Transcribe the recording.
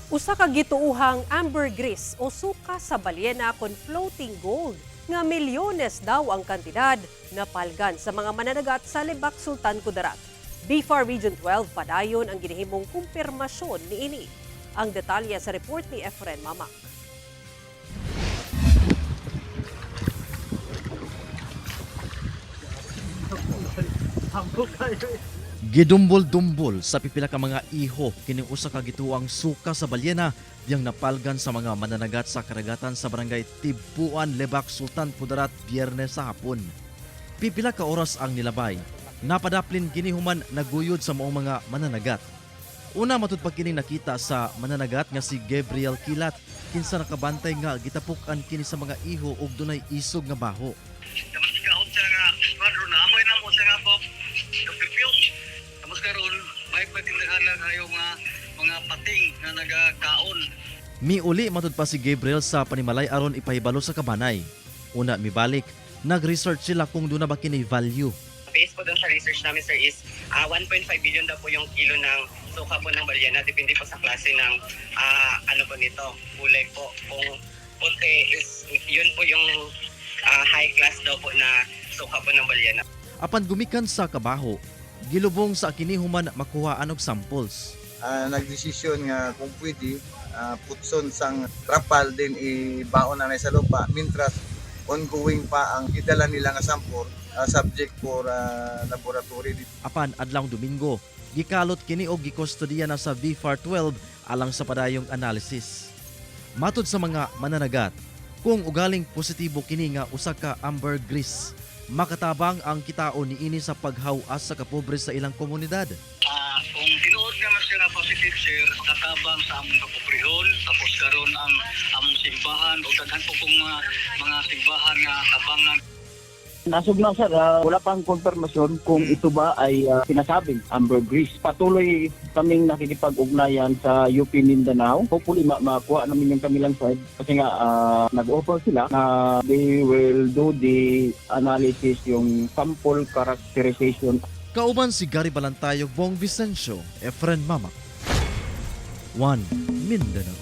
Usa ka gituuhang ambergris o suka sa balyena kon floating gold nga milyones daw ang kantidad napalgan sa mga mananagat sa Lebak, Sultan Kudarat. BFAR Region 12 padayon ang ginahimong kumpirmasyon niini. Ang detalye sa report ni Efren Mama. Gidumbol-dumbol sa pipila ka mga iho kining usa ka gituang suka sa balyena diyang napalgan sa mga mananagat sa karagatan sa barangay Tibuan, Lebak, Sultan Kudarat, Biyernes sa hapon. Pipila ka oras ang nilabay. Napadaplin kini human naguyod sa maong mga mananagat. Una matud pa kining nakita sa mananagat nga si Gabriel Kilat, kinsa nakabantay nga gitapok-an kini sa mga iho ug dunay isog nga baho. Tapos kahon siya nga squadron na amoy na mo siya nga po yung perfume. Tapos karon may patindahan kayo nga mga pating nga nagakaon. Miuli matud pa si Gabriel sa panimalay aron ipahibalo sa kabanay. Una mibalik, nag-research sila kung doon na ba kini value. Based po dun sa research namin, sir, is 1.5 billion daw po yung kilo ng suka po ng balyena. Depende po sa klase ng ano po nito, kulay po. Kung puti is, yun po yung high class daw po na suka po ng balyena. Apan gumikan sa kabaho, gilubong sa kini human makuhaan og samples. Nagdesisyon nga kung pwede putson sang trapal din ibaon na sa lupa mintras ongoing pa ang gidala nila nga sample, subject for laboratory. Apan adlawng Domingo, gikalot kini og gikustodiya na sa VFAR 12 alang sa padayong analysis. Matud sa mga mananagat, kung ugaling positibo kini nga usa ka ambergris, makatabang ang kitaon niini sa paghawas sa kapobre sa ilang komunidad. Kung tinuod nga mas nga positive, sir, katabang sa among kapobrehon, tapos karon ang among simbahan o daghan po kong mga simbahan nga tabangan. Nasog na, sir, wala pang konfirmasyon kung ito ba ay sinasabing ambergris. Patuloy kaming nakikipag-ugnayan sa UP Mindanao. Hopefully makuha namin yung kanilang side kasi nga nag-offer sila na they will do the analysis, yung sample characterization. Kauban si Gary Balantayog, Bong Vicencio, Efren Mama. 1 Mindanao.